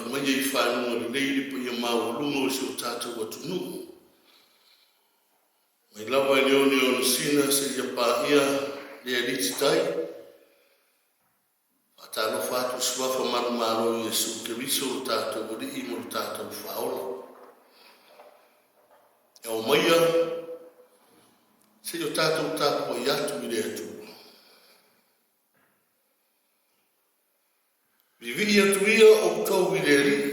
alafai maia i faguga lelei le paia maualuga o si o tatou atunuu, mai lava i le one onosina seia paia le alititai. Faatalofa atu i Suafa manumalo o Iesu Keriso o lo tatou Alii ma lo tatou Faaola. E aumaia se i o tatou tapuai atu i le Atua. Vivii atu ia outou i le Alii,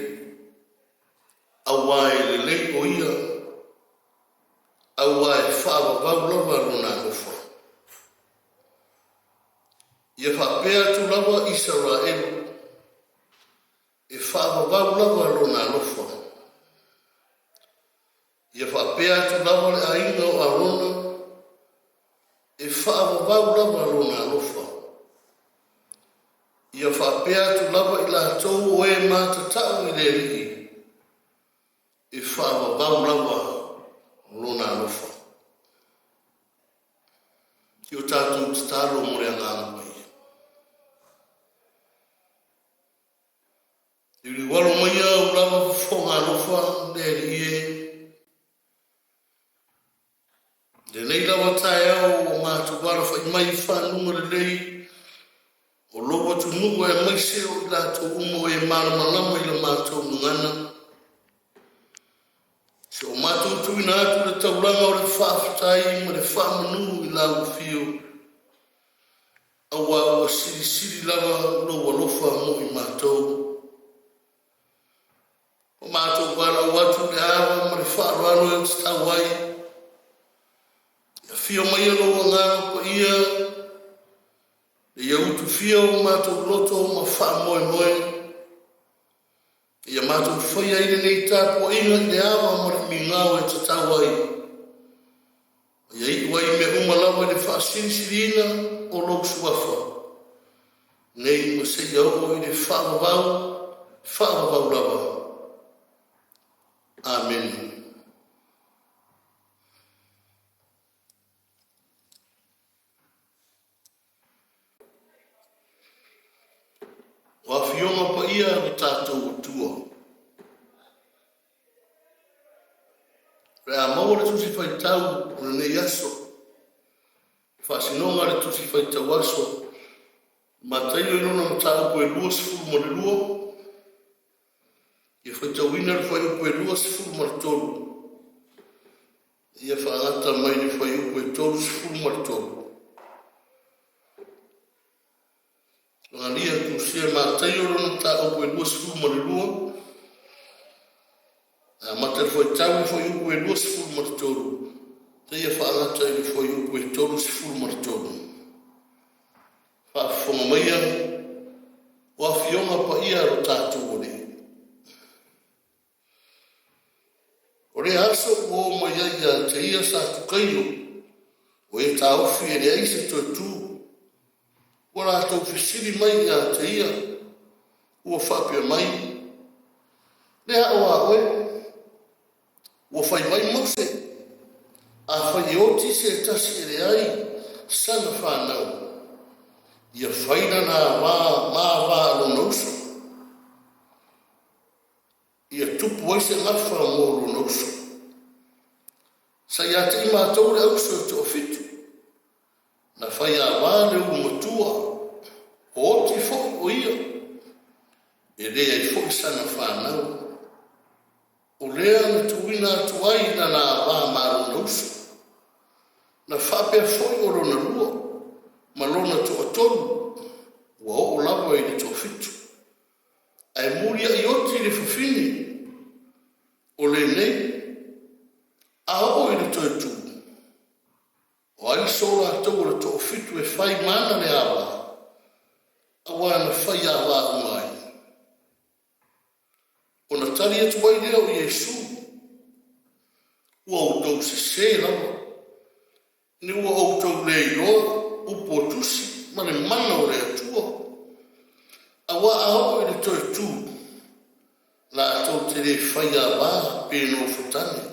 aua e lelei o ia, aua e faavavau lava lona alofa. Ia faapea atu lava Isaraelu, e faavavau lava lona alofa. Ia faapea atu lava le aiga o Arona, e faavavau lava lona alofa. Ia faapea atu lava i latou o e matatau i le Alii, e faavavau lava lona alofa. Si o tatou tatalo mo le Agaga Paia. Liuliualo maia ou lava fofoga alofa le Alii e, lenei lava taeao ua matou alafai mai i faguga lelei o lou atunuu aemaise o i latou uma o e malamalama i la matou gagana. Si o matou tuuina atu le taulaga o le faafetai ma le faamanu i lau afio, aua ua silisili lava lou alofa mo i matou. Ua matou valaau atu i le ava ma le faaaloalo e tatau ai. E afio maia lou Agaga Paia, ina ia utufia o matou loto ma faamoemoe, ia matou faia ai lenei tapuaiga i le ava ma le migao e tatau ai, ma ia iu ai i mea uma lava i le faasilisiliina o lou Suafa, nei ma seia oo i le faavavau, faavavau lava. Amene. O Afioga Paia a lo tatou Atua, o le a maua le Tusi Faitau o lenei aso, le faasinoga a le Tusi Faitau Aso, Mataio i lona mataupu e 22, ia faitauina le fuaiupu e 23, ia faagata mai le fuaiupu e 33. Logalia tusia Mataio lona mataupu e 22, e amata i le fuaitau le fuaiupu e 23, seia faagata i le fuaiupu e 33. Faafofoga maia o Afioga Paia a lo tatou Alii. O lea aso ua o mai ai ia te ia Satukaio, o e taofi e leai se toe tu. Ua latou fesili mai ia te ia, ua faapea mai, Le ao a oe, ua fai mai Mose, afai e oti se tasi e leai sana fanau, ia fai lana ava ma ava a lona uso, ia tupu ai se gafa mo lona uso. Sa ia te i matou le auso e toafitu, na fai ava le ulu matua, o oti foi o ia, e leai foi sana fanau. O lea na tuuina atu ai lana ava ma lona uso. Na faapea foi o lona lua ma lona toatolu, ua oo lava i le toafitu. Ae muliai oti le fafine o lenei, a oo i le toe tu, o ai so latou o le toafitu e fai mana le ava, aua na fai ava uma ai. Ona tali atu ai lea o Iesu, ua outou sesē lava, ina ua outou le iloa upu o tusi ma le mana o le Atua. Aua a oo i le toe tu, latou te le fai ava pe nofotane,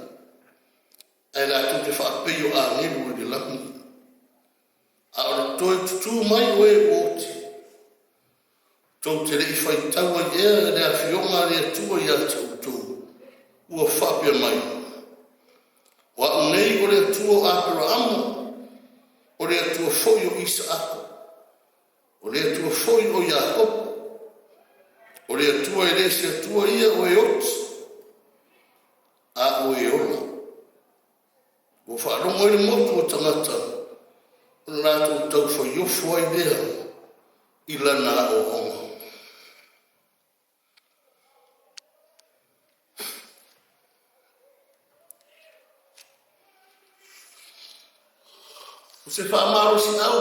ae latou te faapei o agelu i le lagi. A o le toe tutū mai o e ua oti, Tou te le i faitau ai ea i le Afioga a le Atua ia te outou, ua faapea mai, O A'u nei o le Atua o Aperaamo, o le Atua foi o Isaako, o le Atua foi o Iakopo? O le Atua e le o se Atua ia o e oti, a o e ola. Ua faalogo ai le motu o tagata, ona latou taufaiofo ai lea i lana aoaoga. O se faamalosiau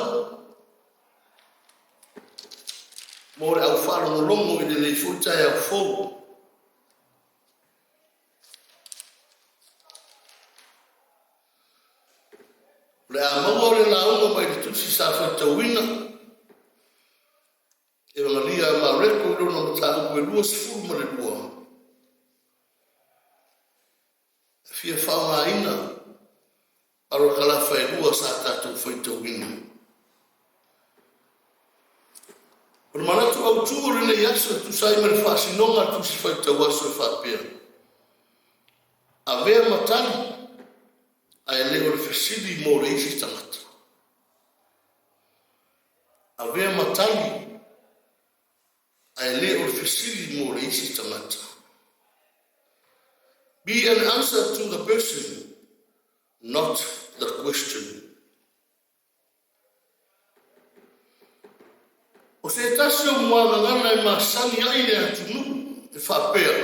mo le au faalogologo i lenei foi taeao fou. O le a maua le lauga mai le tusi sa faitauina Evagalii a Mareko i lona mataupu e 22, e fia faaaogaina parakalafa e lua sa tatou faitauina. O le manatu autu o lenei aso e tusa ai ma le faasinoga a le Tusi Faitau Aso e faapea, Avea ma tali ae le o le fesili mo le isi tagata. Avea ma tali ae le o le fesili mo le isi tagata. Be an answer to the person, not the question. O se tasi o muagagana e masani ai le atunuu e faapea,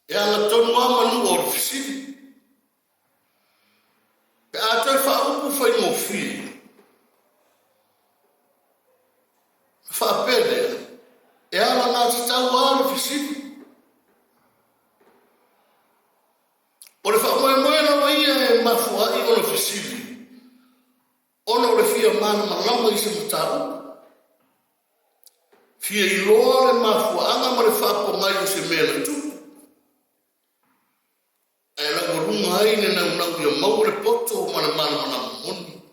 e agatonu lava manua o le fesili. Pe a toe faaupu faigofie, ona faapea lea, e alagatatau lava le fesili. O le faamoemoe lava ia e mafua ai ona fesili, ona o le fia malamalama i se mataupu, fia iloa le mafuaaga ma le faapogai o se mea na tupu, ae laualuga ai le naunau ia maua le poto ma le malamalama moni.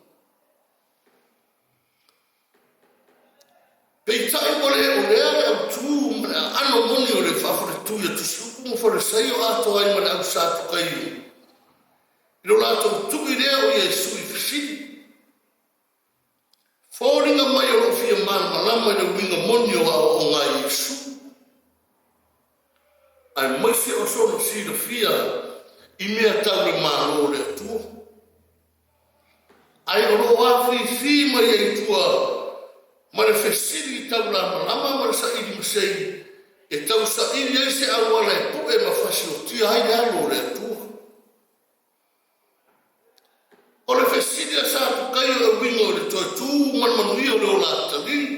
Peitai ua le o lea le autu ma le aano moni o le faafaletui a Tusiupu ma Farisaio atoa ai ma le au Satukaio i lo latou tui lea o Iesu i fesili. Foliga mai o lo o fia malamalama i le uiga moni o aoaoga a Iesu, aemaise o sona silafia i mea tau le Malo o le Atua. Ae o lo o afifi mai ai i tua ma le fesili taulamalama ma le saili masei e tausaili ai se auala e pue ma fasiotia ai le alo o le Atua. O le fesili a Satukaio e uiga i le toe tu ma le manuia o le ola atalii,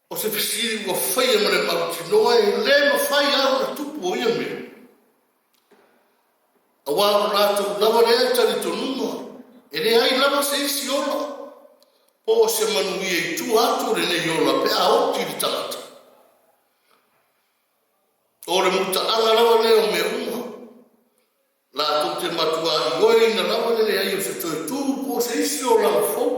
o se fesili ua faia ma le mautinoa e le mafai lava ona tupu o ia mea, aua o latou lava lea talitonuga e leai lava se isi ola po o se manuia i tua atu o lenei ola pe a oti le tagata. O le mutaaga lava lea o mea uma, latou te matuā ioeina lava le leai o se toe tu po o se isi olaga fou.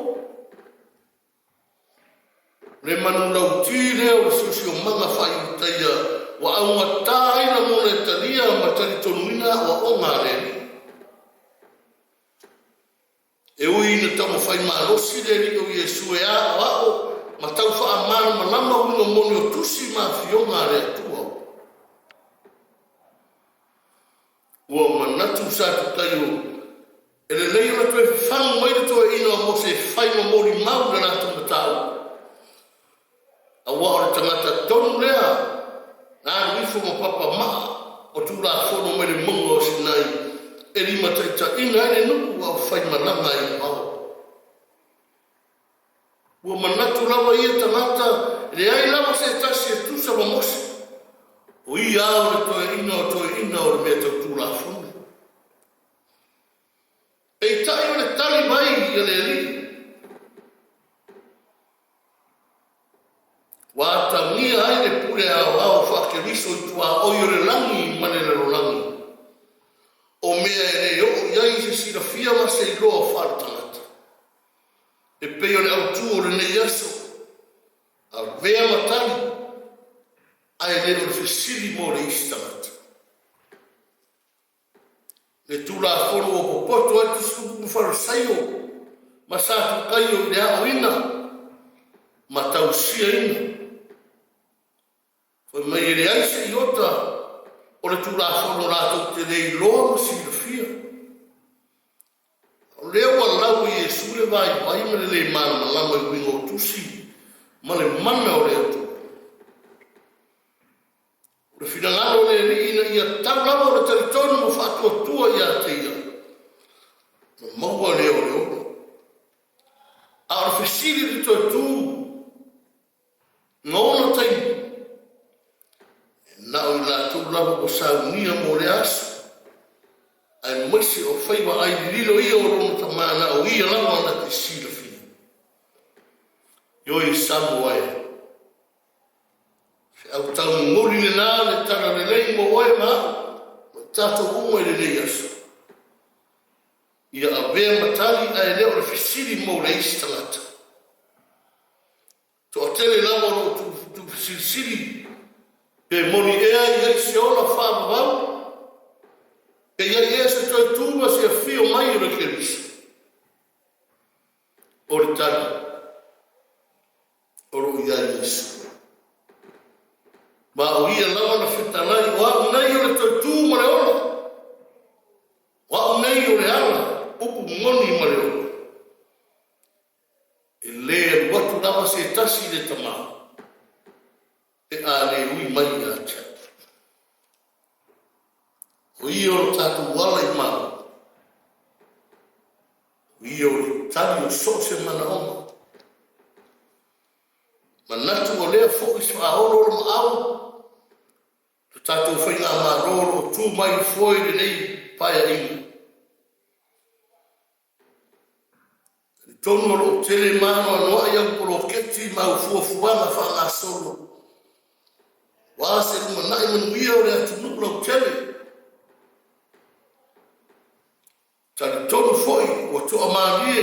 O le manulauti lea o le siosiomaga faa-Iutaia ua augatā ai lagona e talia ma talitonuina aoaoga a le Alii. E ui ina taumafai malosi le Alii o Iesu e aoao ma tau faamalamalama uiga moni o tusi ma afioga a le Atua, ua manatu Satukaio e lelei ona toe fafagu mai le toeaina o Mose e fai ma molimau i le latou mataupu, aua o le tagata tonu lea na alu ifo ma papa maa o Tulafono mai le mauga o Sinai e limataitaiina ai le nuu a o faimalaga ai i vao. Ua manatu lava ia tagata e leai lava se tasi e tusa ma Mose, o ia lava o le toeaina o toeaiina o le mea tau Tulafono. Peitai o le tali mai a le Alii, ua atagia ai le pule aoao faa-Keriso i tuaoi o le lagi ma le lalolagi, o mea e le oo i ai se silafia ma se iloa faaletagata. E pei o le autu o lenei. aso, avea ma tali, ae le o le fesili mo le isi tagata. Le Tulafono ua popoto ai Tusitupu ma Farisaio ma Satukaio i le aoina ma tausiaina. Fai mai e leai se iota o le Tulafono latou te le iloa ma silafia. O lea ua lau e Iesu le vaivai ma le lē malamalama i uiga o Tusi ma le mana o le Atua. O le finagalo o le Alii ina ia tau lava o le talitonu ma faatuatua ia te Ia, ona maua lea o le ola. A o le fesili i le toe tu ma ona taimi, e na o i latou lava ua saunia mo lea aso, aemaise o faiva ai lililo ia o lona Tama na o ia lava na te silafia. Ioe Samoa e, se autaumomoli lena le talalelei mo oe ma au, ma i tatou uma i lenei aso. Ia avea ma tali ae le o le fesili mo le isi tagata. Toatele lava o lo o tuufesilisili pe moni ea e i ai se ola faavavau, pe i ai ea se toe tu ma se afio mai o le Keriso. O le tali, o lo o i ai Iesu. Ma o ia lava na fetalai, o au nei o le toe tu ma le ola, o au nei o le ala, upu moni ma le ola. E lē alu atu lava se tasi i le Tama, pe a le ui mai ia te au. O ia o lo tatou ala i malo, o ia o le tali o so o se manaoga. Manatu o lea foi se faaoloolo maau lo tatou faigamalo o lo o tu mai i foe i lenei paeaiga. Talitonu o lo o tele ma anoanoai au poloketi ma au fuafuaga faagasolo aua se lumanai manuia o le atunuu lautele. Talitonu foi ua toamalie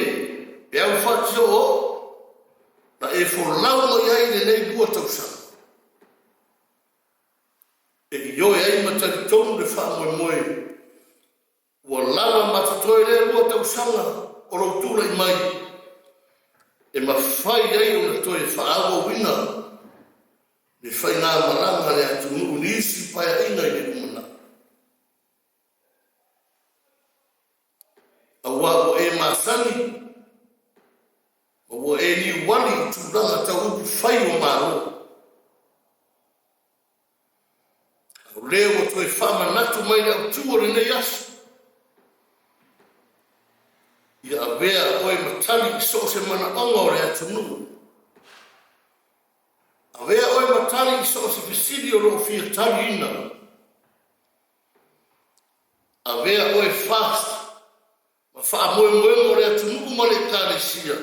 pe au fati o'oo'o na e folau mai ai i lenei 2 tausaga e ioe ai ma talitonu le faamoemoe ua lava ma totoe lea 2 tausaga o lou tulai mai e mafai ai ona toe faaauauina le faigamalaga a le atunuu i nisi paeaiga i le lumanai. Aua ua e masani ma ua e niuali i tulaga tau upu fai o Malo. A o lea ua toe faamanatu mai le autu o lenei aso, ia avea oe ma tali i so o se manaoga o le atunuu. Avea oe ma tali i so o se fesili o lo o fia taliina. Avea oe fast ma faamoemoega o le atunuu ma le Ekalesia,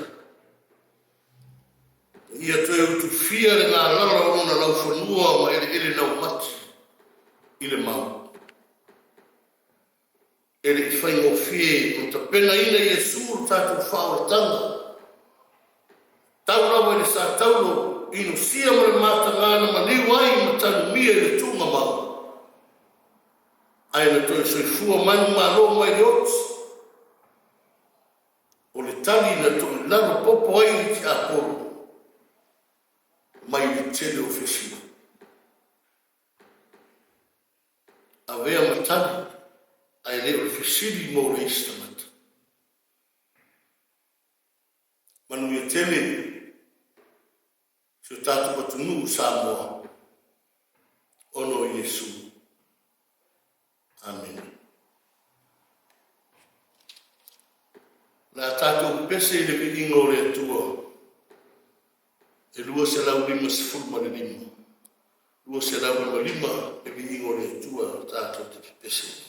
ina ia toe utufia le galala o lona laufanua ma eleele naumati i le mau. E le i faigofie ona tapenaina e Iesu lo tatou faaolataga, tau lava i le sa taulo inusia ma le mataga na maliu ai ma tanumia i le tuugamau, ae na toe soifua manumalo mai le oti. O le tali na toilalo popo ai le tiapolo mai le tele o fesili. Avea ma tali, ae le o le fesili mo le isi tagata. Manuia tele si o tatou atunuu Samoa, ona o Iesu. Amene. O le a tatou pepese i le viiga o le Atua e 255. 255 le viiga o le Atua tatou te pepese.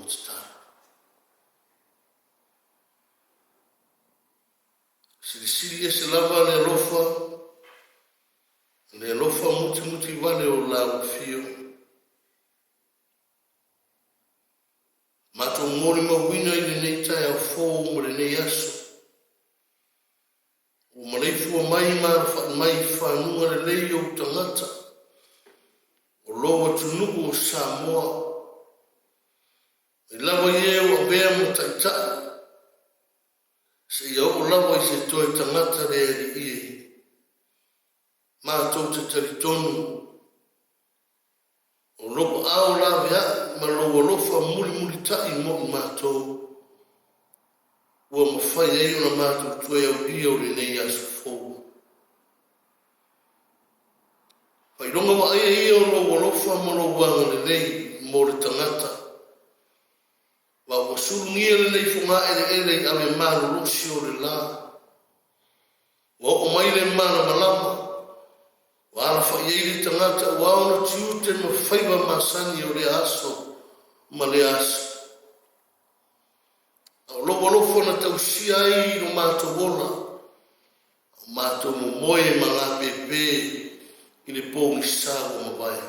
tatalo. Silisili ese lava le alofa, le alofa mutimuti vale o lau afio. Matou molimauina i lenei taeao fou ma lenei aso, ua maleifua mai ma alafai mai i faguga lelei ou tagata o lou atunuu o Samoa, mai lava i e ua avea ma taitai, seia oo lava i se toe tagata le alii e. Matou te talitonu o lou aao laveai ma lou alofa mulimulitai mo i matou, ua mafai ai ona matou toe aulia o lenei aso fou. Faailoga vaaia ia o lou alofa ma lou agalelei mo le tagata, ma ua sulugia lenei fogaeleele i ave malolosi o le la. Ua oo mai le malamalama, ua alafai ai le tagata ua ona tiute ma faiva masani o lea aso ma lea aso. A o lou alofa na tausia ai lo matou ola, a o matou momoe ma gapepe i le pogisa ua mavae.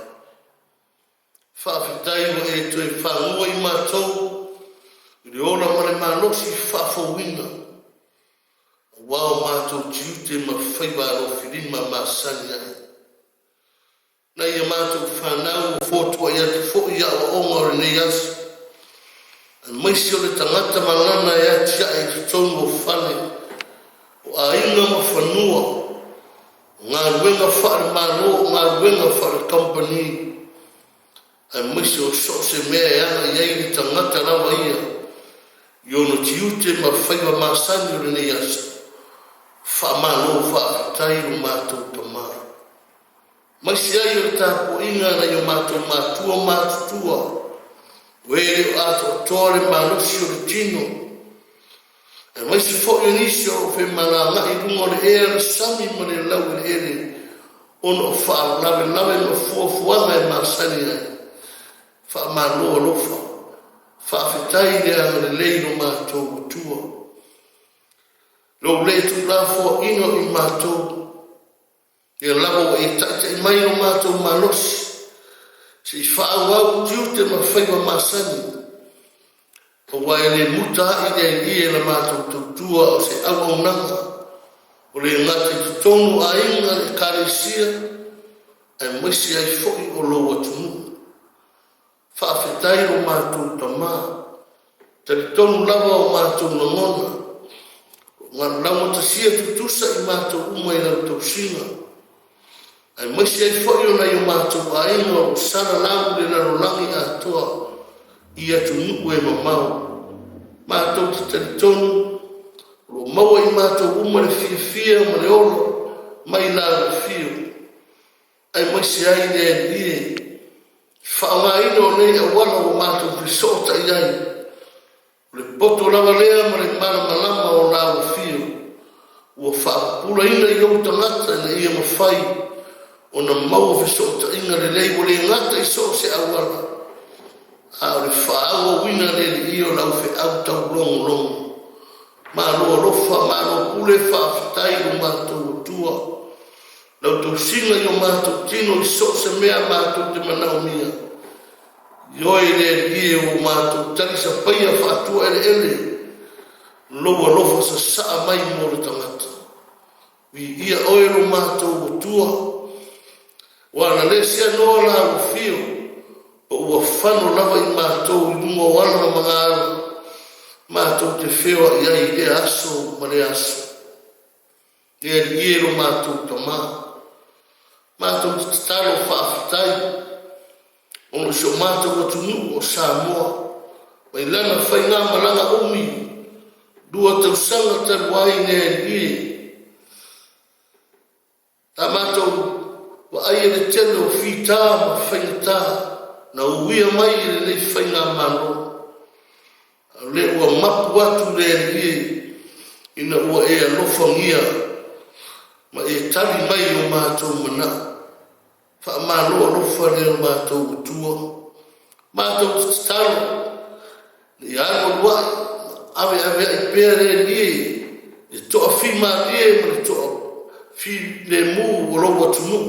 Faafetai ua e toe fagua i matou i le ola ma le malosi faafouina, aua o matou tiute ma faiva alofilima masani ai. Nai a matou fanau ua fotuai atu foi i aoaoga o lenei aso, aemaise o le tagata ma lana e atiae i totonu o fale, o aiga ma fanua, o galuega faale-Malo, o galuega faale-Kamupani, aemaise o so o se mea e aga i ai le tagata lava ia i ona tiute ma faiva masani o lenei aso. Faamalo faafetai lo matou Tama. Maise ai o le tapuaiga a nai o matou matua matutua, o e le o atoatoa le malosi o le tino, aemaise foi o nisi o lo o femalagaai i luga o le ea, le sami ma le laueleele ona o faalavelave ma fuafuaga e masani ai. Faamalo alofa, faafetai le agalelei i lo matou Atua, lou le tuulafoaiina o i matou, lea lava ua e taitai mai lo matou malosi se i faaauau tiute ma faiva masani, aua e le muta ai le Alii e la matou tautua o se auaunaga, o le gata i totonu o aiga, le Ekalesia, aemaise ai foi o lou atunuu. Faafetai lo matou Tama, talitonu lava o matou lagona, o laugatasia tutusa i matou uma i lau tausiga, aemaise ai foi o nai o matou aiga o salalau i le lalolagi atoa i atunuu e mamao. Matou te talitonu o lo o maua i matou uma le fiafia ma le ola mai lau afio, aemaise ai le Alii e faaaogaina o nei auala ua matou fesootai ai, o le poto lava lea ma le malamalama o lau afio ua faapupulaina i ou tagata ina ia mafai ona maua fesootaiga lelei, ua le gata i so o se auala, a o le faaauauina le Alii o lau feau taulogologo. Malo alofa, malo pule, faafetai lo matou Atua, lau tausiga i o matou tino i so o se mea matou te manaomia. Ioe le Alii e ua matou talisapaia faatuaeleele lou alofa sasaa mai mo le tagata. Viia oe lo matou Atua, ua agalesea noa lau afio, o ua fano lava i matou i luga o ala ma magaala, matou te feoai ai i lea aso ma lea aso. Le Alii e lo matou Tama, matou te tatalo faafetai ona o si o matou atunuu o Samoa, mai lana faigamalaga umi 2 tausaga talu ai le Alii e, sa matou vaaia le tele o fita ma faigata na uia mai i lenei faigamalo, a o lea ua mapu atu le Alii ina ua e alofagia ma e tali mai i o matou manao. Faamalo alofa le o matou Atua. Matou te tatalo. Ia alualuai ma aveaveai pea le Alii e, le toafimalie ma le toafilemu o lou atunuu.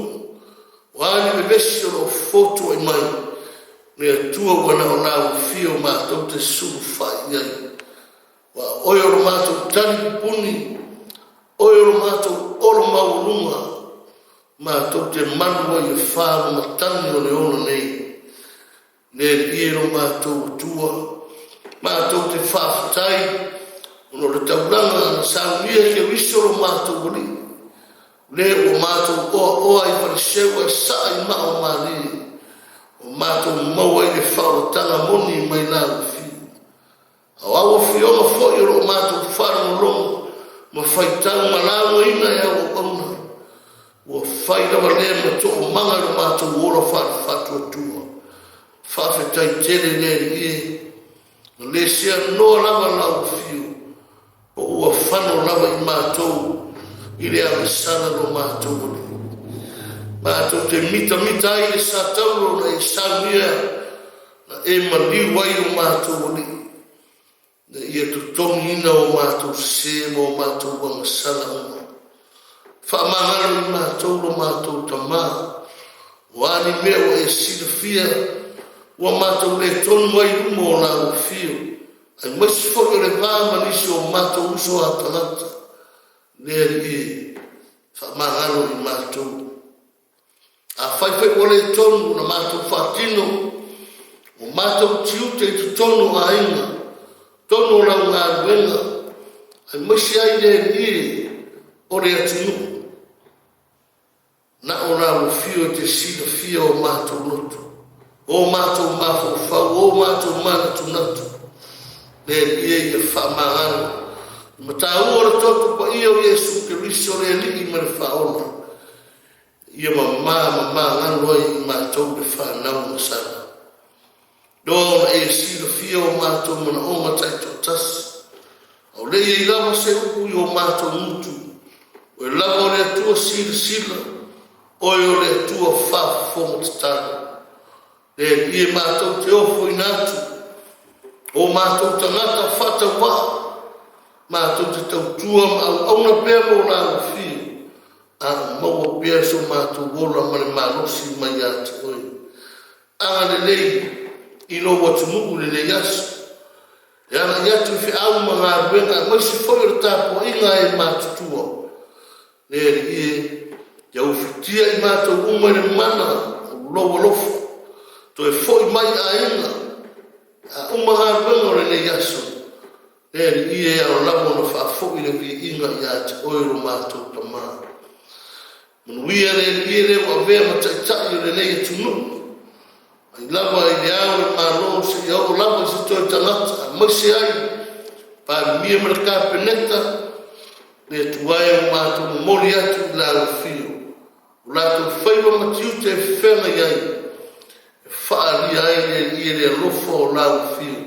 O a ni vevesi o lo o fotuai mai, le Atua ua na o lau afio matou te sulufai i ai. Aua o oe o lo matou talipupuni, oe o lo matou olo maualuga, matou te malu ai e fa ma matagi o le ola nei. Le Alii e lo matou Atua, matou te faafetai ona o le taulaga na saunia e Keriso lo matou Alii, lea ua matou oaoa ai i faleseu ae saa i maa o malie, ua matou maua ai le faaolataga moni mai lau Afio. A o au afioga foi o lo o matou faalogologo ma faitau ma laugaina e au auauna, ua fai lava lea ma toomaga i lo matou ola faale-faatuatua. Faafetai tele le Alii e, na le seanoa lava lau afio, po ua fano lava i matou i le agasala lo matou Alii. Matou te mitamita ai i le satauro na e saunia na e maliu ai lo matou Alii, ina ia totogiina o matou sese ma o matou agasala uma. Faamagalo i matou lo matou Tamā, o a ni mea ua e silafia ua matou le tonu ai i luma o lau afio, aemaise foi o le va ma nisi o matou uso a tagata, le Alii e, faamagalo i matou. Afai foi ua le tonu ona matou faatino o matou tiute i totonu o aiga, totonu o lau galuega, aemaise ai le Alii e o le atunuu, na o lau afio e te silafia o matou loto, o matou mafaufau, o matou manatunatu, le Alii e ia faamagalo. I mataua o le toto paia o Iesu Keriso le Alii ma le Faaola, ia mama ma magalo ai i matou le fanau masalo. Loa ona e silafia o matou manaoga taitoatasi, a o le i ai lava se upu i o matou gutu, oe lava o le Atua silasila, oe o le Atua faafofoga tatalo. Le Alii e matou te ofoina atu o matou tagata faatauvaa, matou te tautua ma auauna pea mo lau afio, a o maua pea so matou ola ma le malosi mai ia te oe. Agalelei i lou atunuu i lenei aso, e agai atu i feau ma galuega, aemaise foi o le tapuaiga a e matutua. Le Alii e, ia ufitia i matou uma i le mana o lou alofa, toe foi mai i aiga, a uma galuega o lenei aso. Le Alii e, ao lava ona faafoi le viiga ia te oe lo matou Tamā. Manuia le Alii e le ua avea ma taitai o lenei atunuu, mai lava i le Ao o le Malo seia oo lava i se toe tagata, aemaise ai Palemia ma le Kapeneta. Le Atua e, ua matou momoli atu i lau afio o latou faiva ma tiute e feagai ai, e faaalia ai le Alii e le alofa o lau afio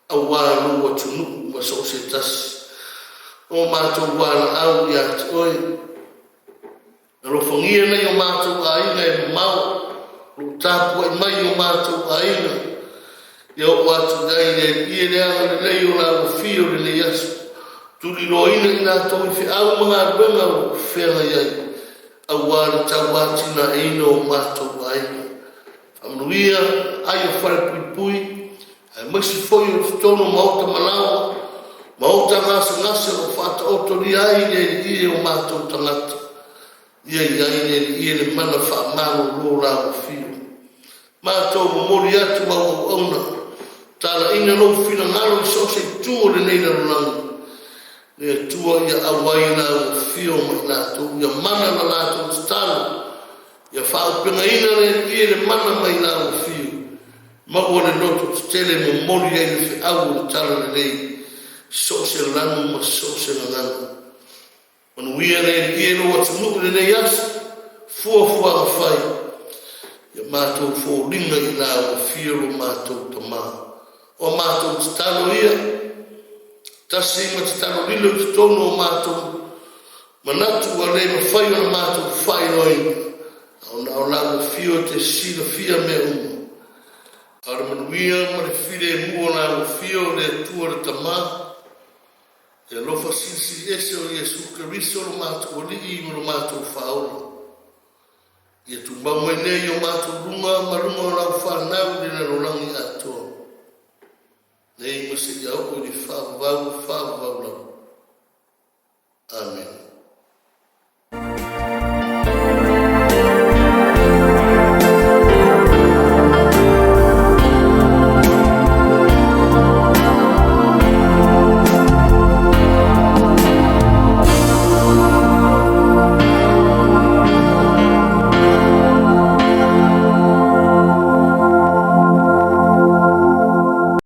aua lou atunuu ma so o se tasi o matou valaau ia te oe. Alofagia nai o matou aiga e mamao, o lo o tapuai mai i o matou aiga, ia oo atu i ai le Alii e le agalelei o lau afio i lenei aso, tuliloaina i latou i feau ma galuega o lo o feagai ai, aua le tauatinaeina o matou aiga. Faamanuia ai o falepuipui, aemaise foi o totonu o maota malaoa, maota gasegase o lo o faataotolia ai le Alii e o matou tagata. Ia i ai le Alii e le mana faamalolo o lau afio. Matou momoli atu au auauna, talaina lou finagalo i so o se itu o lenei lalolagi. Le Atua ia auai lau afio ma i latou, ia mana la latou tatalo, ia faaaupegaina le Alii e le mana mai lau afio. Maua le loto tetele e momoli ai le feau o le talalelei i so o se lanu ma so o se gagana. Manuia le Alii e lou atunuu i lenei aso, fuafuaga fai, ia matou foliga i lau afio lo matou Tamā. O a matou tatalo ia, tasi ma tatalo lilo i totonu o matou manatu ua le mafai ona matou faailoaina, a ona o lau afio e te silafia mea uma. A o le A o le manuia ma le filemu o le alofia o le Atua le Tama, le alofa silisili ese o Iesu Keriso lo matou Alii ma lo matou Faaola, ia tumau mai lea i o matou luga ma luga o lau fanau i le lalolagi atoa, nei ma seia oo i le faavavau faavavau lava.